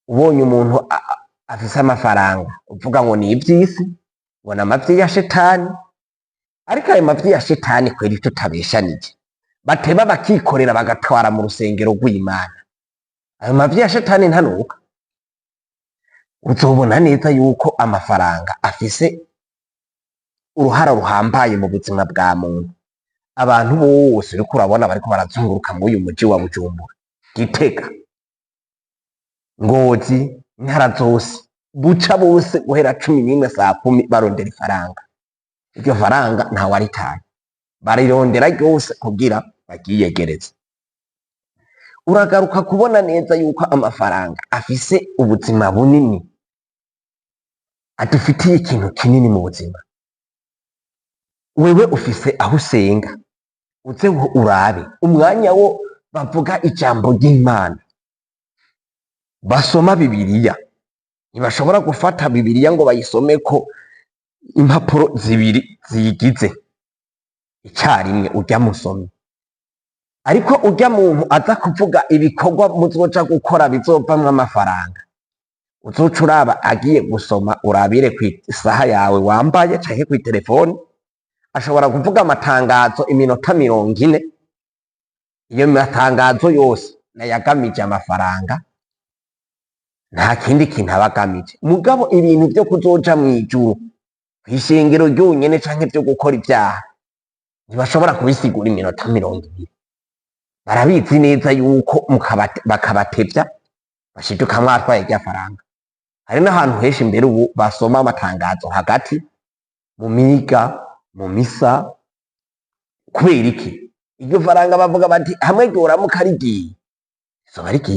Ubonye umuntu afise amafaranga, uvuga ngo ni ivy'isi, ngo ni amavyi ya shetani. Ariko ayo mavyi ya shetani kweri, tutabeshanije, bateba bakikorera bagatwara mu rusengero rw'Imana, ayo mavyi ya shetani ntanuka. Uzobona neza yuko amafaranga afise uruhara ruhambaye mu buzima bwa muntu. Abantu bose uriko urabona bariko barazunguruka muri uyu muji wa Bujumbura, Gitega, Ngozi, intara zose, buca bose guhera 11, saa 10, barondera ifaranga. Iryo faranga ntawaritaye, barirondera ryose kugira baryiyegereze. Uragaruka kubona neza yuko amafaranga afise ubuzima bunini, adufitiye ikintu kinini mu buzima. Wewe ufise aho usenga, uze urabe umwanya wo bavuga ijambo ry'Imana, basoma Bibiliya. Ntibashobora gufata Bibiliya ngo bayisomeko impapuro zibiri ziyigize icarimwe urya musomyi. Ariko urya muntu aza kuvuga ibikorwa muzoja gukora bizovamwo amafaranga, uzoca uraba agiye gusoma, urabire kw'isaha yawe wambaye canke kw'itelefoni, ashobora kuvuga amatangazo iminota 40. Iyo matangazo yose nayagamije amafaranga, nta kindi kintu aba agamije. Mugabo ibintu vyo kuzoja mw'ijuru, kw'ishengero ryonyene, canke vyo gukora ivyaha, ntibashobora kubisigura iminota 20. Barabizi neza yuko bakabatevya bashiduka mwatwaye rya faranga. Hari n'ahantu henshi mbere ubu basoma amatangazo hagati mu miga, mu misa. Kubera iki? Iryo faranga bavuga bati hamwe ryoramuka rigiye, rizoba rigiye.